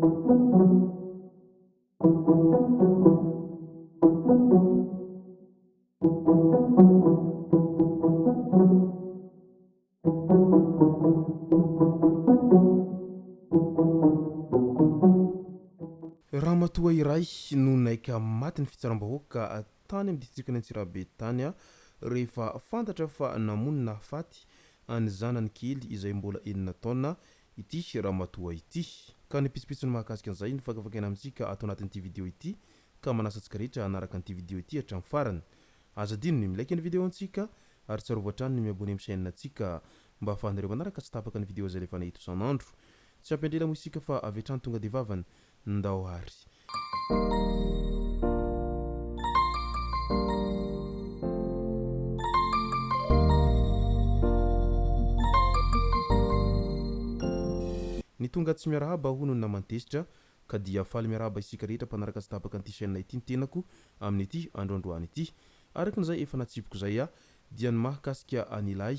Ramatoa iray no naika maty ny fitsaram-bahoaka tany amin'ny distrikan'i Antsirabe tany rehefa fantatra fa namono nahafaty an'ny zanany kely izay mbola enina taona ity ramatoa ity. Ka ny pitsopitsony mahakasika an'izay no fakafakaina amintsika ato anatin'ity video ity ka manasa antsika rehetra hanaraka an'ity video ity hatramin'ny farany. Aza adino ny mi-like ny video antsika ary tsarovy hatrany ny mi-abonner amin'ny chaîne antsika mba ahafahanareo manaraka tsy tapaka ny video izay alefanay eto isan'andro. Tsy ampiandrela moa isika fa avy hatrany tonga dia vavany. Ndao ary. Ny tonga tsy miarahaba hono ny naman-tezitra ka dia faly miarahaba isika rehetra mpanaraka tsy tapaka an'ity chaîne ity ny tenako amin'ity andro androany ity. Araka ny izay efa natsipiko izay aho dia ny mahakasika an'ilay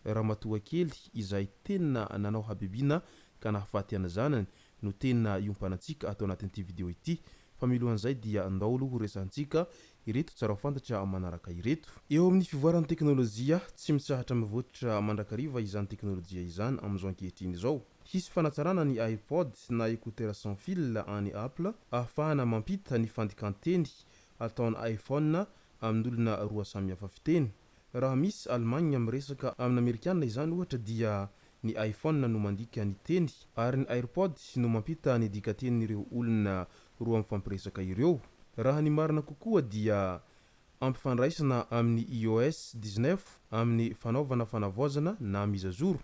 ramatoa kely izay tena nanao habibiana ka nahafaty an'ny zanany no tena iompanantsika ato anatin'ity video ity. Fa milohan'izay dia ndao aloha ho resahantsika ireto tsara ho fantatra manaraka ireto. Eo amin'ny fivoaran'ny teknolojia, tsy mitsahatra mivoatra mandrakariva izany teknolojia izany amin'izao ankehitriny izao. Hisy fanatsarana ny AirPod na écouteur sans fil an'ny Apple ahafahana mampita ny fandikan-teny ataon'ny iPhone amin'olona roa samihafa fiteny. Raha misy Allemagne miresaka amin'Amerikana izany ohatra dia ny iPhone no mandika ny teny ary ny AirPod no mampita ny dikatenin'ireo olona roa mifampiresaka ireo. Raha ny marina kokoa dia ampifandraisina amin'ny iOS 19 amin'ny fanaovana fanavaozana na mise à jour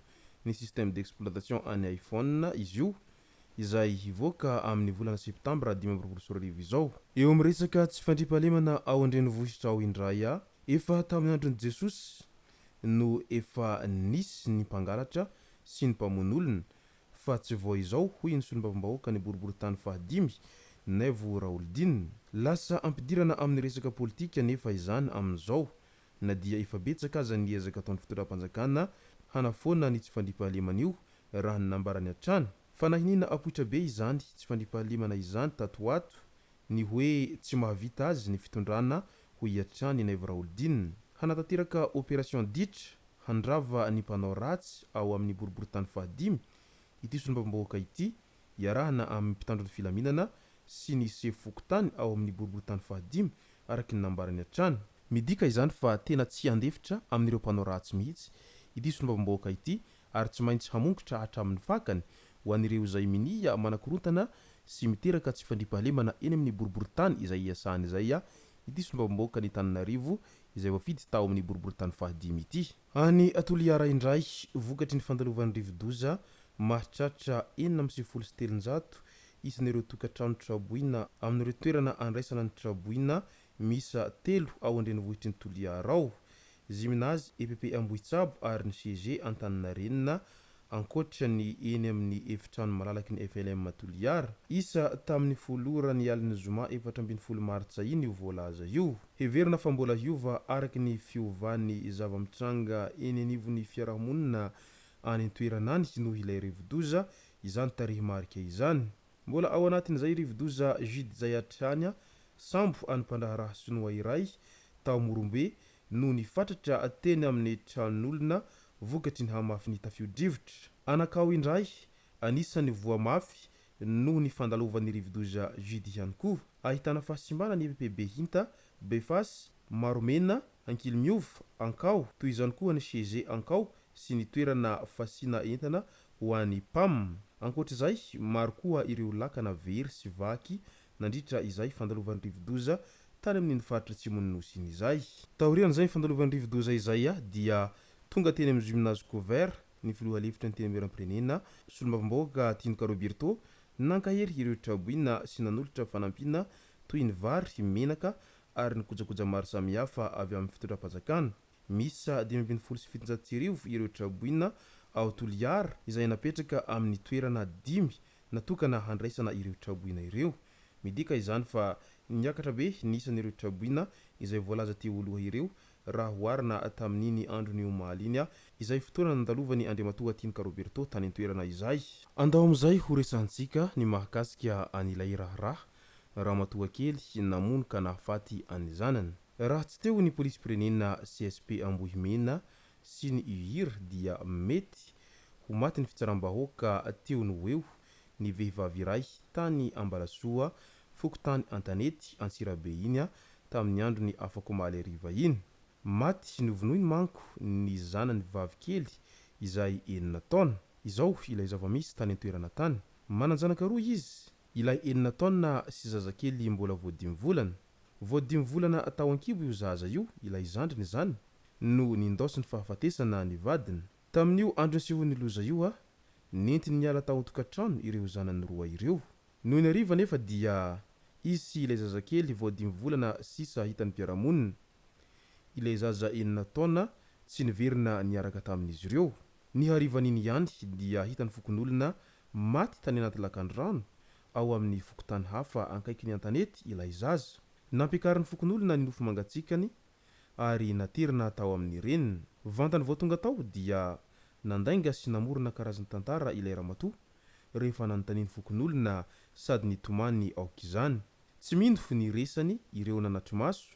ny système d'exploitation an'ny iPhone izy io izay hivoaka amin'ny volana septambra 2025 izao. Eo amin'ny resaka tsy fandriampahalemana ao an-drenivohitra ao indray, efa tamin'ny andron'i Jesosy no efa nisy ny mpangalatra sy ny mpamono olona fa tsy vao izao, hoy ny solombavambahoaka ny boriborintany fahadimy, Naivo Raholdina. Lasa ampidirana amin'ny resaka politika anefa izany amin'izao na dia efa betsaka aza ny ezaka ataon'ny fitondram-panjakana hanafoana ny tsy fandriampahalemana io, raha ny nambarany hatrany. Fanahiniana apoitra be izany tsy fandriampahalemana izany tato ho ato, ny hoe tsy mahavita azy ny fitondrana, hoy hatrany Naivo Raholdina. Hanatanteraka opération ditra handrava ny mpanao ratsy ao amin'ny boriborintany fahadimy ity solombavambahoaka ity iarahana amin'ny mpitandro ny filaminana sy ny sefo fokontany ao amin'ny boriborintany fahadimy araka ny nambarany hatrany. Midika izany fa tena tsy handefitra amin'ireo mpanao ratsy mihitsy ity solombavambahoaka ity ary tsy maintsy hamongotra hatramin'ny fakany ho an'ireo izay minia manakorontana sy miteraka tsy fandriampahalemana eny amin'ny boriborintany izay iasany izay ity solombavambahoakan'Antananarivo izay voafidy tao amin'ny boriborintany fahadimy ity. Any Toliara indray, vokatry ny fandalovan'ny rivodoza, mahatratra 396 isan'ireo tokantrano traboina amin'ireo toerana andraisana ny traboina miisa telo ao an-drenivohitry ny Toliara ao, Gymnase EPP Ambohitsabo ary ny CG Antaninarenina, ankoatra ny eny amin'ny efitrano malalaky ny FLM Toliara. Isa tamin'ny folo ora ny alin'ny zoma 14 martsa iny io voalaza io. Heverina fa mbola hiova araka ny fiovan'ny zava-mitranga eny anivon'ny fiarahamonina any an-toerana any noho ilay rivodoza izany tarehimarika izany. Mbola ao anatin'izay rivodoza Jude izay hatrany sambo an'ny mpandraharaha sinoa iray tao Morombe no nifatratra teny amin'ny tranon'olona vokatry ny hamafin'ny tafio-drivotra. Anakao indray, anisan'ny voa mafy noho ny fandalovan'ny rivodoza Jude ihany koa. Ahitana fahasimbana ny EPP Behinta, Befasy, Maromena, Ankilimiova, Ankao, toy izany koa ny CG Ankao sy ny toerana fasiana entana ho an'ny Pam. Ankoatra izay, maro koa ireo lakana very sy vaky nandritra izay fandalovan'ny rivodoza tany amin'iny faritra atsimon'ny Nosy iny izay. Taorian'izay fandalovan'ny rivodoza izay dia tonga teny amin'ny Gymnase Couvert ny filoha lefitry ny Antenimierampirenena, solombavambahoaka Tinoka Roberto, nankahery ireo traboina sy nanolotra fanampiana toy ny vary, menaka ary ny kojakoja maro samihafa avy amin'ny fitondram-panjakana. Miisa 1715 ireo traboina ao Toliara izay napetraka amin'ny toerana dimy natokana handraisana ireo traboina ireo. Midika izany fa niakatra be ny isan'ireo traboina izay voalaza teo aloha ireo raha oharina tamin'iny andron'ny omaly iny izay fotoana nandalovan'i Andriamatoa Tinika Roberto tany an-toerana izay. Andao amin'izay ho resahantsika ny mahakasika an'ilay raharaha ramatoa kely namono ka nahafaty an'ny zanany. Raha tsy teo ny polisim-pirenena CSP Ambohimena sy ny UIR dia mety ho matin'ny fitsaram-bahoaka teo no ho eo ny vehivavy iray tany Ambalasoa, fokontany Antanety, Antsirabe iny tamin'ny andron'ny afakomaly hariva iny. Maty novonoiny manko ny zanany vavy kely izay enina taona. Izao ilay zava-misy tany an-toerana tany. Manan-janaka roa izy, ilay enina taona sy zazakely mbola vao dimy volana. Vao dimy volana tao an-kibo io zaza io, ilay zandriny izany, no nindaosin'ny fahafatesana ny vadiny. Tamin'io andro nisehoan'ny loza io, nentiny niala tao an-tokantrano ireo zanany roa ireo. Nony hariva anefa dia izy sy ilay zazakely vao dimy volana sisa hitan'ny mpiara-monina. Ilay zaza enina taona tsy niverina niaraka tamin'izy ireo. Ny harivan'iny ihany dia hitan'ny fokonolona maty tany anaty lakan-drano ao amin'ny fokontany hafa ankaikin'ny Antanety ilay zaza. Nampiakarin'ny fokonolona ny nofo mangatsiakany ary naterina tao amin'ny reniny. Vantany vao tonga tao dia nandainga sy namorona karazan-tantara ilay ramatoa rehefa nanontanian'ny fokonolona sady nitomany aok'izany. Tsy mino ny resany ireo nanatri-maso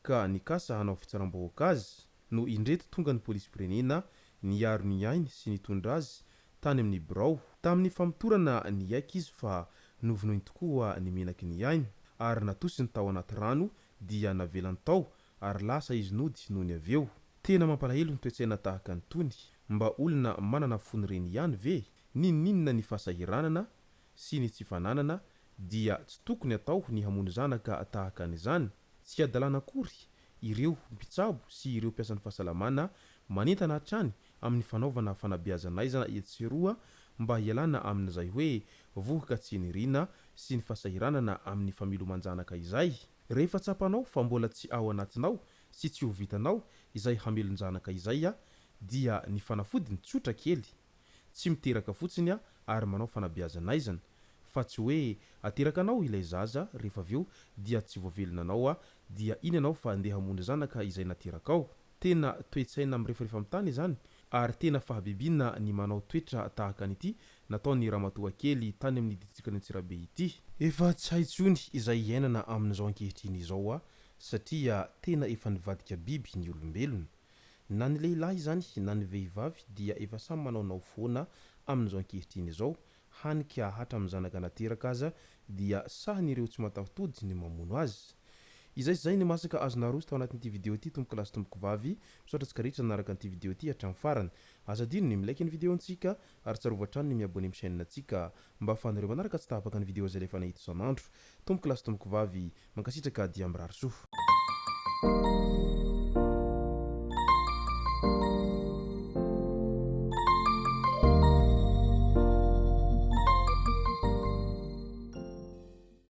ka nikasa hanao fitsaram-bahoaka azy no indreto tonga ny polisim-pirenena niaro ny ainy sy nitondra azy tany amin'ny birao. Tamin'ny famotorana niaiky izy fa novonoiny tokoa ny menaky ny ainy ary natosiny tao anaty rano dia navelany tao ary lasa izy nody nony avy eo. Tena mampalahelo ny toe-tsaina tahaka an'itony. Mba olona manana fony reny ihany ve? N'inon'inona ny fahasahiranana sy ny tsy fananana dia tsy tokony atao ny hamono zanaka tahaka an'izany. Tsy hadalana akory ireo mpitsabo sy ireo mpiasan'ny fahasalamana manentana hatrany amin'ny fanaovana fanabeazan'aizana etsy sy eroa mba hialana amin'izay hoe vohoka tsy niriana sy ny fahasahiranana amin'ny fameloman-janaka izay. Rehefa tsapanao fa mbola tsy ao anatinao sy tsy ho vitanao izay hamelon-janaka izay dia ny fanafodiny tsotra kely, tsy miteraka fotsiny ary manao fanabeazan'aizana fa tsy hoe aterakanao ilay zaza rehefa avy eo dia tsy voavelona anao dia iny ianao fa ndeha hamono zanaka izay naterakao. Tena toe-tsaina mirefarefa amin'ny tany izany ary tena fahabibiana ny manao toetra tahaka an'ity nataon'ny ramatoa kely tany amin'ny distrikan'Antsirabe ity. Efa tsy hay intsony izay iainana amin'izao ankehitriny izao satria tena efa nivadika biby ny olombelona. Na ny lehilahy izany na ny vehivavy dia efa samy manaonao foana amin'izao ankehitriny izao, hany ka hatramin'ny zanaka nateraka aza dia sahin'ireo tsy mataho-tody ny mamono azy. Izay sy izay ny masaka azo naroso tao anatin'ity video ity tompoko lahy sy tompoko vavy, misaotra antsika rehetra nanaraka an'ity video ity hatramin'ny farany. Aza adino ny mi-like ny video-ntsika ary tsarovy hatrany ny mi-abonner amin'ny chaîne-ntsika mba ahafahanareo manaraka tsy tapaka ny video izay alefanay eto isan'andro. Tompoko lahy sy tompoko vavy, mankasitraka dia mirary soa.